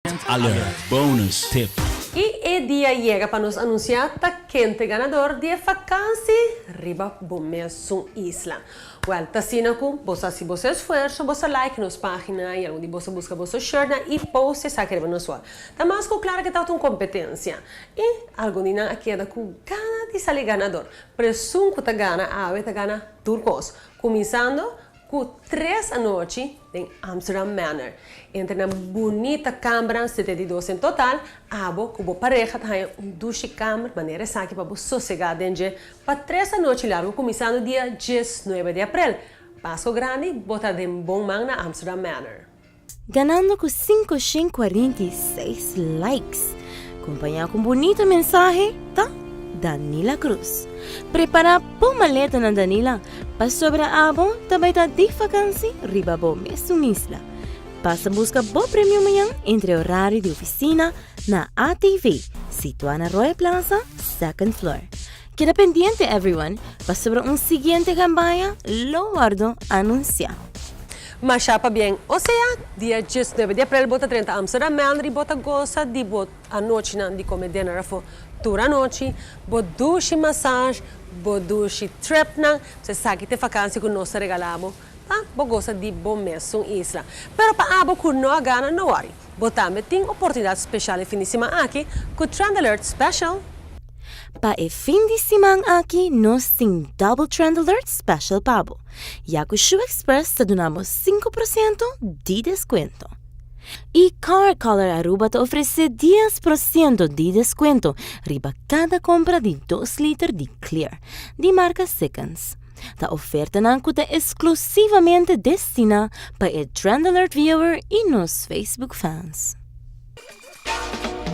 Alert Bonus Tip. Y e dia yega pa nos anuncia ta ken t'e ganador di e vakantie riba bo mesun isla. Wel, ta asina cu bo sa haci boso esfuerso, bo sa like nos pagina y algun di boso busca boso shirtnan y post esaki riba nos wall. Ta mas cu claro cu tabata un competencia y algun di nan a keda cu gana di sali ganador. Pero esun cu ta gana awe ta gana tur cos, cuminsando cu tres anochi den Amsterdam Manor. Entre nan bunita cambernan, 72 en total, abo cu bo pareha ta haña un dushi camber manera esaki pa bo sosega den dje pa tres anochi largo cuminsando dia 19 di april. Pasco Grandi, bo ta den bon man na Amsterdam Manor. Ganando cu 546 likes, compaña cu un bunita mensahe, ta Danila Cruz. Prepara bo maletanan, Danila, pasobra abo ta bay ta di vakantie riba bo mesun isla. Pasa busca bo premio mañan entre horario di oficina na ATV, situa na Royal Plaza, second floor. Keda pendiente, everyone, pasobra un siguiente campaña lo wordo anuncia. Masha pabien. O sea, dia 19 di april bo ta drenta Amsterdam Manor y bo ta goza di bo anochinan di come dinner afo tur anochi, bo dushi massage, bo dushi tripnan, bo sa ki t'e vakantie cu nos ta regala bo, pa bo goza di bo mesun isla. Pero pa abo cu no a gana, no worry. Bo tambe tin oportunidad special e fin di siman aki cu Trend Alert Special. Pa e fin di siman aki nos tin Double Trend Alert Special pa bo. Ya cu Shoe Express ta duna bo 5% di descuento. Y Car Color Aruba ta ofrece 10% di descuento riba cada compra di 2 liter di Clear, di marca Sikkens. Ta ofertanan cu ta exclusivamente destina pa e Trend Alert viewer y nos Facebook fans.